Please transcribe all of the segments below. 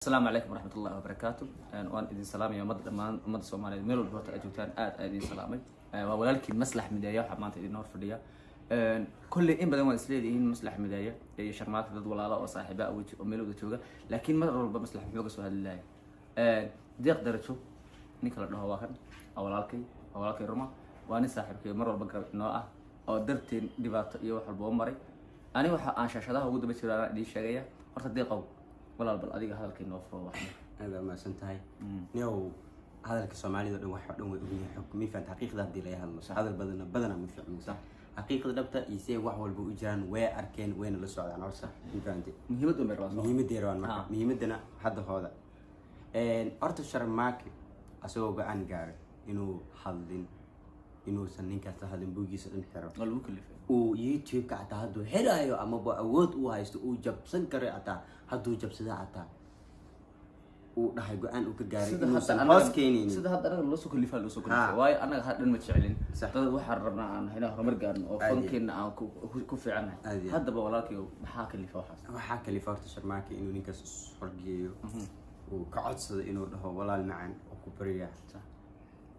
Asalaamu calaykum waraxmat ullahi wabarakaatu. Waan idin salaamaya ummadda, dhammaan ummadda Soomaaliyeed meel walba horta aad joogtaan, aad aan idin salaamay. Waa walaalkiin Maslax Mideeya. Waxaa maanta idin hor fadhiya, kolley in badan waan isleedihiin Maslax Mideeya iyo Sharmaaka dad walaala oo saaxiiba ah oo meel wada jooga, laakiin mar walba Maslax muxuu ka soo hadli lahay? Deeq Darajo ninka la dhaho waa kan, waa walaalkay, waa walaalkay ruma, waa nin saaxiibkay, mar walba garab inoo ah oo darteen dhibaato iyo wax walba oo maray. Ani waxa aan shaashadaha ugu daba jiro anaa idiin sheegaya. Horta Deeqow walaal, bal adiga hadalkay noo furo wax. Aad baa mahadsan tahay niow. Hadalka Soomaalida o dhan wax oo dhan way ogyihiin xog mi fahanta. Xaqiiqda haddii laga hadlo, hadal badana badana ma fiicno. Xaqiiqda dhabta iyo see wax walba u jiraan way arkeen, wayna la socdaan horta, mi fahante? Muhiimad un bay rabaan soo. Muhiimadday rabaan marka. Muhiimadana hadda hooda horta Sharmaake asagoo go-aan gaaray inuu hadlin, inuusan ninkaas la hadlin, buugiisa dhan xiro. Waa lagu kalifay. Uu YouTube-ka xataa hadduu xiraayo amaba awood uu haysto uu jabsan karo, xataa hadduu jabsada xataa uu dhahay go-aan uu ka gaaray sida inuusan hadda hoos anaga keenaynin. Sida hadda anaga loo soo kalifaa, loo soo kalifay, waayo anaga had dhan ma jecelin. Dad waxaan rabnaa aan inaan horumar gaarno oo Aad iyo fankeena aan ku fiicannahay. Aad iyo. Haddaba walaalkay, maxaa kalifa waxaas? Waxaa kalifa horta Sharmaake inuu ninkaas is-horgeeyo, uu ka codsado, inuu dhaho walaal macan oo ku baryaa,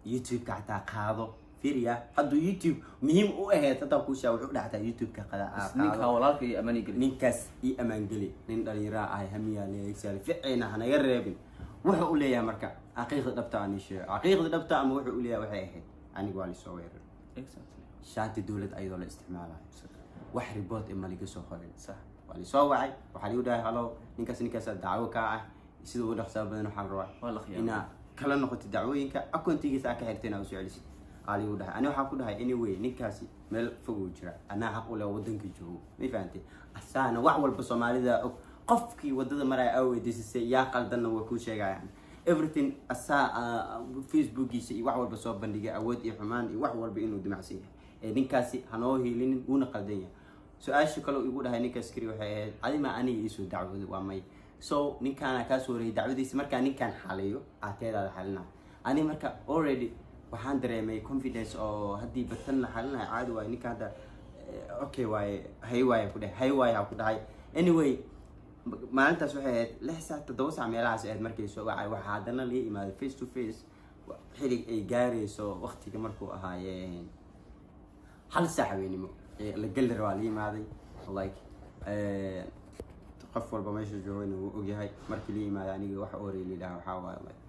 YouTube-ka xataa qaado. Fiiriya, hadduu YouTube muhiim u ahayd hataa kuushaa wuxuu dhaxtaa YouTube-ka ninka qaado. Walaalkay iyo ammaani geli. Ninkaas ii ammaangeli, nin dhalinyaraa ahay, hamiyaa leegsaale ficina hanaga reebin. Wuxuu u leeyahay marka xaqiiqda dhabta aan ii sheego, xaqiiqda dhabta ama wuxuu u leeyahay waxay ahayd aniga waa lisoo weerar shaati dowlad ayadoo la isticmaalayo, wax report ee maliga soo qorin. Waa lisoo wacay, waxaa ligu dhahay hello, ninkaas ninkaasaa dacwo kaa ah, sida ugu dhaqsaa badan waxaa la rabaa Waa la khiyaamay. Inaa kala noqotid dacwooyinka, akoontigiisa aa ka xirtay, inaa usoo celisid aa ligu dhahay. Ani waxaa ku dhahay anyway ninkaasi meel foguu jira, anaa xaq u leh wadanka joogo, ma fahantay? Asaana wax walba Soomaalida og, qofkii wadada maraya aa weydiisisay yaa qaldanna way kuu sheegayaan everything. Asaa Facebookiisa iyo wax walba soo bandhigay awood iyo xumaan iyo wax walba inuu dimacsan yahay. Ee ninkaasi hanoo hiilinin, wuuna qaldan yahay. Su-aasha kale igu dhahay ninka askari waxay ahayd adima aniga iisoo dacwooday? Waa may. So ninkaana kaa soo wareyay dacwadiisa, markaa ninkaan xaliyo aateedaada xalina. Ani marka already waxaan dareemay confidence oo haddii batan la xalinayo caadi waaye ninka hadda. Okay waaye, hay waaye ku dhahay, hay waaye ha ku dhahay. Anyway, maalintaas waxay ahayd 6 saac, 7 saac meelahaas ahayd markay soo wacay. Waxaa haddana laga imaaday face to face xilig ay gaarayso waqtiga markuu ahaayeen 1 saac haweenimo ee la geli rabaa la yimaaday. Like qof walba meesha joogayna wuu ogyahay. Markii la yimaaday aniga waxa orey la yidhaha waxaa waaye like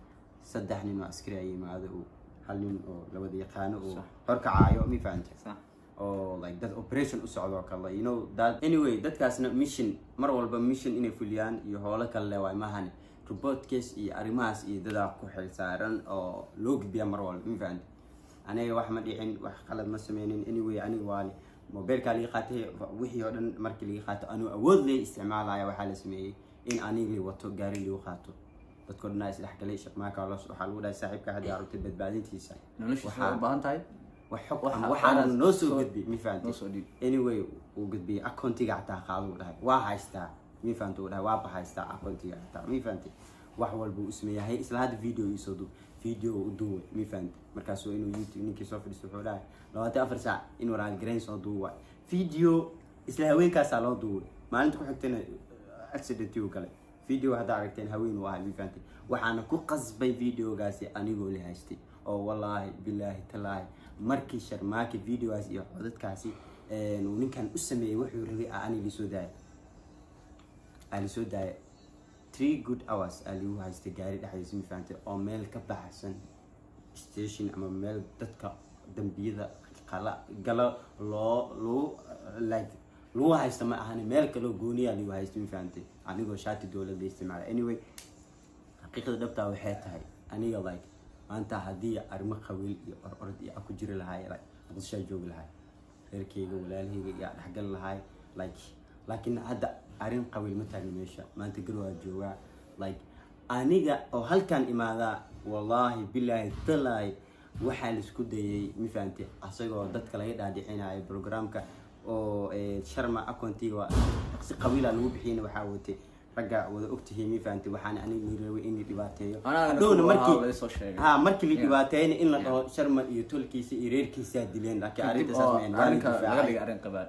saddex nin oo askari ay yimaado oo hal nin oo labada yaqaano oo horkacaayo, mi fahantay? Oo like dad operation u socdo oo kale, you know that. Anyway, dadkaasna mission mar walba mission inay fuliyaan iyo howlo kale le waay maahane, report case iyo arrimahaas iyo dadaa ku xilsaaran oo loo gudbiya mar walba, mi fahantay? Aniga wax ma dhicin, wax qalad ma sameynin. Anyway, aniga waa mobilkaa laga qaatay, wixii oo dhan markii laga qaato anuu awood leh isticmaalaya. Waxaa la sameeyey in aniga wato gaari lagu qaato, dadko dhan isdhexgalay. Shaqmaaka waxaa lagu dhahay saaxiibka haddii aragtay badbaadintiisa noloshiisa waa u baahan tahay. Wax xog ama waxaana noo soo gudbi, mi fahantay? Noo soo dhiib. Anyway, uu gudbiyey, akoontiga xataa qaado uu dhahay, waa haystaa, mi fahantay? Uu dhahay waaba haystaa akoontiga xataa, mi fahantay? Wax walba uu sameeyahay isla hadda video iisoo duub, video u duubay, mi fahantay? Markaasuu inuu YouTube ninkii soo fadhiisto wuxuu dhahay 24 saac inuu raaligareyn soo duuba video. Isla haweenkaasaa loo duubay, maalinta ku xigtayna accident uu galay. Video haddaa aragteen haween uu ahay, mi fahantay? Waxaana ku qasbay videogaasi anigoo la haystay oo wallaahi bilaahi talaahi markii Sharmaaki videogaas iyo codadkaasi uu ninkan u sameeyey wuxuu rabay ani lisoo daayay, aa lisoo daayay. 3 good hours aa lagu haystay gaari dhexdiisa, mi fahantay? Oo meel ka baxsan station ama meel dadka dambiyada qala galo loo lagu like lagu haysto ma ahani, meel kaloo gooniyaa lagu haysto, mi fahantay? Anigoo shaati dowladda isticmaala. Anyway, xaqiiqada dhabtaa waxay tahay aniga like maanta haddii arrimo qabiil iyo orord iyo ku jiri lahaay, like Muqdishoa joogi lahay, reerkeyga walaalaheyga iyo dhexgal lahay like. Laakiin hadda arrin qabiil ma taagna meesha. Maanta Garwaa joogaa, like aniga oo halkan imaadaa, wallaahi bilaahi talaahi waxaa laisku dayay, mi fahantay, asagoo dadka laga dhaadhicinayo programka oo Sharma akontiga si qabiila lagu bixiyana waxaa watay ragga wada ogtihiin, mi fahantay? Waxaana aniga la rabay in la dhibaateeyo. Hadhowna markii markii ha markii la dhibaateeyna in la dhaho Sharma iyo tolkiisa iyo reerkiisaa dileen, laakiin arrinta saas ma ahayn. Waa la arrinka laga difaacay. dhigay arrin qabaal.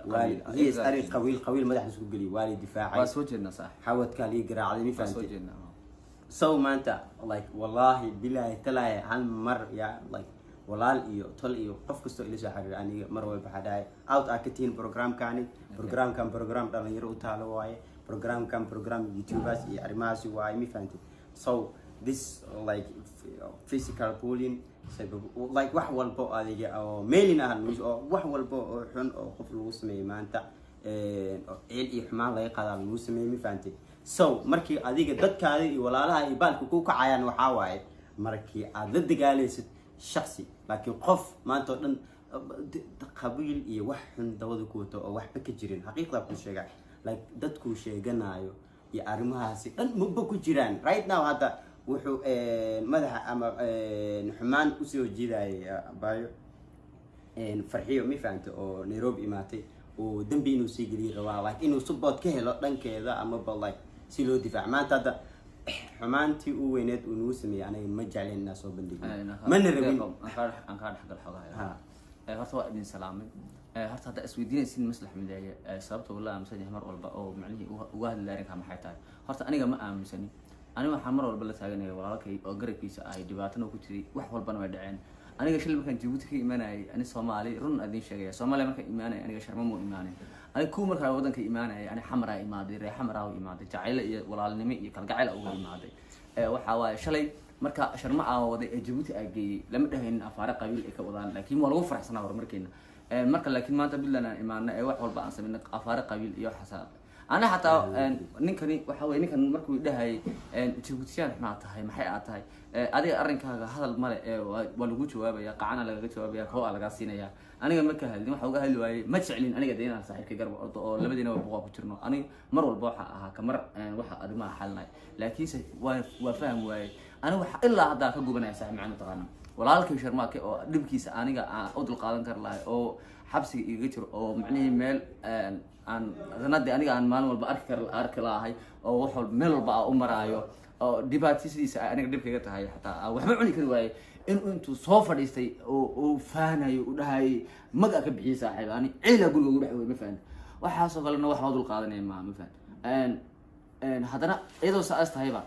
Yes, arrin qabiil, qabiil madax isku geliyay, waa la difaacay. Waa soo jeednaa, saax. Xawadkaa lii garaacday, mi Waa soo fahantay? jeednaa. So maanta, like, wallahi bilahi talaahi, hal mar ya, like, walaal iyo tol iyo qof kastoo ila soo xiriira, aniga mar walba waxaa dhahay out aa ka tihiin programkani. Programkan program dhalinyaro u taalo waaye, programkan program YouTubers iyo arrimahaasi waaye, mi fahantay? So this, like, physical bullying, like, wax walbo adiga oo mailin ah oo wax walbo oo xun oo qof lagu sameeyey maanta, oo ciil iyo xumaan laga qaadaa lagu sameeyey, mi fahantay? So markii adiga dadkaada iyo walaalaha iyo baalka ku kacayaan, waxaa waaye markii aad la dagaalaysid shaksi. Laakiin qof maanta oo dhan qabiil iyo wax xun dabada ku wato oo waxba ka jirin, xaqiiqdaa kuu sheega, like, dadkuu sheeganayo iyo arrimahaasi dhan maba ku jiraan. Right now hadda wuxuu madaxa ama xumaan usoo jiidayay abayo Farxiyo, mi fahamta, oo Nairobi imaatay oo dembi inuu sii geliyi rabaa, like, inuu support ka helo dhankeeda amaba, like, si loo difaac. Maanta hadda xumaantii u weyneed uu nagu sameeyey, aniga ma jeclayn inaa soo bandhigno, mana rabin. Aan kaa dhexgal xogahay. Horta waa idin salaamay. Horta haddaa isweydiinaysin Maslax Mideeye sababta uu la aaminsan yahay mar walba oo macnihii uga hadlaya arrinkaa maxay tahay, horta aniga ma aaminsani. Aniga waxaan mar walba la taaganaya walaalkay oo garabkiisa ahay, dhibaatana ku jiray, wax walbana way dhaceen. Aniga shil markaan Jabuuti ka imaanayay, ani Soomaali run adin sheegaya, Soomaaliya markaan imaanaya, aniga Sharma muu imaanay. Aniga kuwa markaa wadanka imaanaya, ani Xamaraa imaaday, reer Xamaraa u imaaday, jacayle iyo walaalnimo iyo kalgacayl uga imaaday. Waxaa waaye shalay marka Sharma aa waday ee Jabuuti aa geeyey, lama dhahaynin afaare qabiil ay ka wadaan, laakiin waa lagu faraxsanaa horumarkeena. Marka laakiin maanta Puntland aan imaana ee wax walba aan sameynay, afaare qabiil iyo waxaas ana xataa ninkani waxa weye ninkan markuu dhahayay Jabuutiyaan maxaa tahay, maxay aad tahay adiga, arrinkaaga hadal male ee waa lagu jawaabaya, qacana lagaga jawaabaya, koo aa lagaa siinaya. Aniga ma ka hadlin. Waxa uga hadli waayey, ma jeclin aniga de inaan saaxiibka garab ordo oo labadiina waa buqaa ku jirno. Aniga mar walba waxa ahaa kamar waxa arrimaha xalinay, laakiinse waa faham waayey. Aniga waxa ilaa haddaa ka gubanaya, saaxiib macaan, taqaana walaalkay Sharmaake oo dhibkiisa aniga aan u dulqaadan kar lahay oo xabsiga igaga jiro oo macnihii meel aan sanadii aniga aan maalin walba arki kar arki lahay oo wax walba meel walba aan u maraayo oo dhibaatadiisa ay aniga dhibkayga tahay, xataa aan waxba cuni kari waayey, in intuu soo fadhiistay oo uu faanayo u dhahayay maga ka bixiyay, saaxiib, ani ciila guriga ugu dhex wey, ma fahanti? Waxaasoo kalena wax loo dulqaadanaya maaha, ma fahanti? Haddana iyadoo saas tahayba,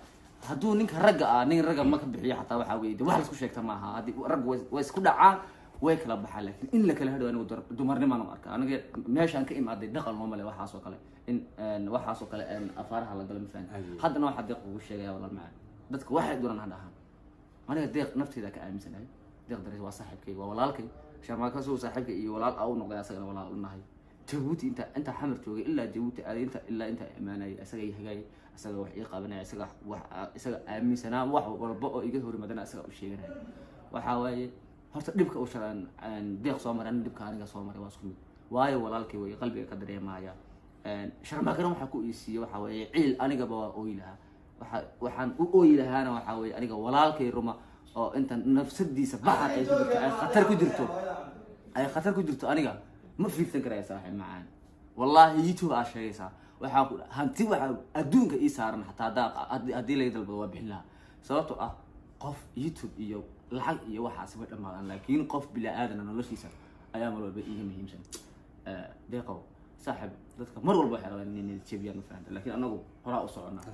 hadduu ninka ragga ah, nin ragga ma ka bixiyo xataa, waxaa weye de wax laisku sheegta maaha. Haddii raggu way isku dhacaan, way kala baxaan, laakiin in la kala hadho anigu dumarnimaan u arka. Aniga meeshaan ka imaaday dhaqan looma le waxaasoo kale, in waxaasoo kale afaaraha la galo, ma fahanti? Haddana waxaa Deeq ugu sheegaya, walaal macaan, dadka waxay doonaan ha dhahaan, aniga Deeq nafteeda ka aaminsanahay. Deeq Darees waa saaxiibkay, waa walaalkay. Sharmaakaasuu saaxiibkay iyo walaal a u noqday, asagana walaal u nahay. Jabuuti inta Xamar joogay ilaa Jabuuti aaday, inta ilaa inta imaanayay, isaga ii hagaayay, isaga wax ii qabanaya, isaga wax isaga aaminsanaa, wax walba oo iga horimaadana isaga u sheeganaya. Waxaa waaye horta dhibka uu shalaan Deeq soo maray, ani dhibka aniga soo maray waa isku mid, waayo walaalkay way qalbiga ka dareemaya. Sharmaakana waxaa ku iisiiyey waxaa weeye ciil. Anigaba waa ooyi lahaa, waxaan u ooyi lahaana waxaa weeye aniga walaalkay ruma oo inta nafsadiisa baxar ay ku jirto, ay khatar ku jirto, ay khatar ku jirto, aniga ma fiirsan karaya. Saaxiib macaan, wallaahi YouTube aa sheegaysaa, waxaa ku hanti waxaa adduunka ii saaran xataa haddaa haddii laga dalbado waa bixin lahaa, sababtoo ah qof YouTube iyo lacag iyo waxaasi way dhamaadaan, laakiin qof bila aadana noloshiisa ayaa mar walba iiga muhiimsan. Deeqow saaxiib, dadka mar walba waxay rabaan inay jebiyaan, ma fahanta? Laakiin anagu horaa u soconnaa,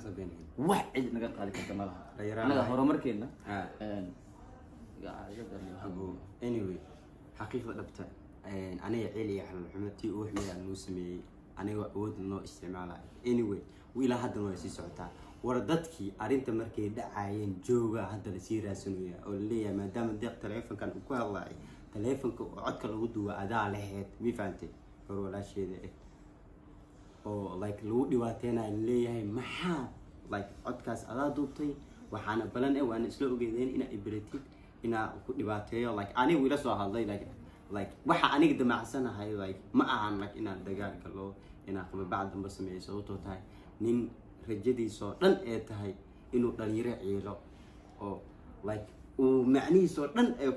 wax cid naga qaadi karta ma laha anaga horumarkeena. Anyway, xaqiiqda dhabta, aniga ceel iyo xalal tii ugu xumeyd aan noo sameeyey, aniga awood noo isticmaalayo. Anyway, ilaa haddana way sii socotaa. War dadkii arrinta markay dhacayeen jooga hadda lasii raadsanaya oo laleeyahay maadaama Deeq taleefonkan uu ku hadlayo, taleefonka oo codka lagu duwa adaa laheyd, mi fahantay? Hor walaasheeda eh oo, like, lagu dhibaateynayo, laleeyahay maxaa, like, codkaas adaa duubtay, waxaana balan eh waana isla ogeedeen inaa ibaratid inaa ku dhibaateeyo. Like, anigu ila soo hadlay, like waxa aniga damacsanahay, like, ma ahan, like, inaan dagaal galo, inaan qababac dambe sameeyo, sababtoo tahay nin rajadiisoo dhan ee tahay inuu dhalinyaro ciilo oo, like, uu macnihiisoo dhan ee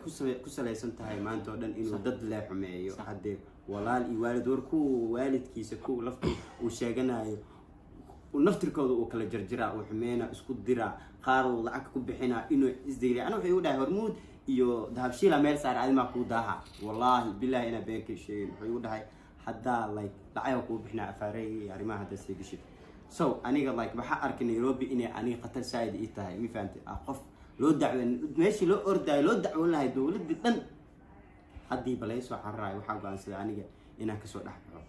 ku salaysan tahay maanta oo dhan inuu dad lee xumeeyo. Haddee walaal iyo waalid, war kuwa waalidkiisa, kuwa laftu uu sheeganayo naftirkooda uu kala jarjiraa, uu xumeyna, isku diraa, qaar uu lacag ku bixinaa inuu isdegriya. Ana wuxuu igu dhahay Hormuud iyo Dahabshiila meel saar, adimaa kuu daaha. Wallaahi billahi inaa been ka sheegin. Wuxuu igu dhahay haddaa, like, lacag kuu bixinaa afaarey iyo arrimaha hadda sii gashid. So aniga like waxaa arkay Nairobi inay aniga khatar saaid ii tahay, ma fahamtay? Ah, qof loo dacwen, meeshii loo ordaayo, loo dacwoon lahay dowladii dhan, haddii ba laga soo cararayo, waxaa go-aansaday aniga inaan kasoo dhex baxo.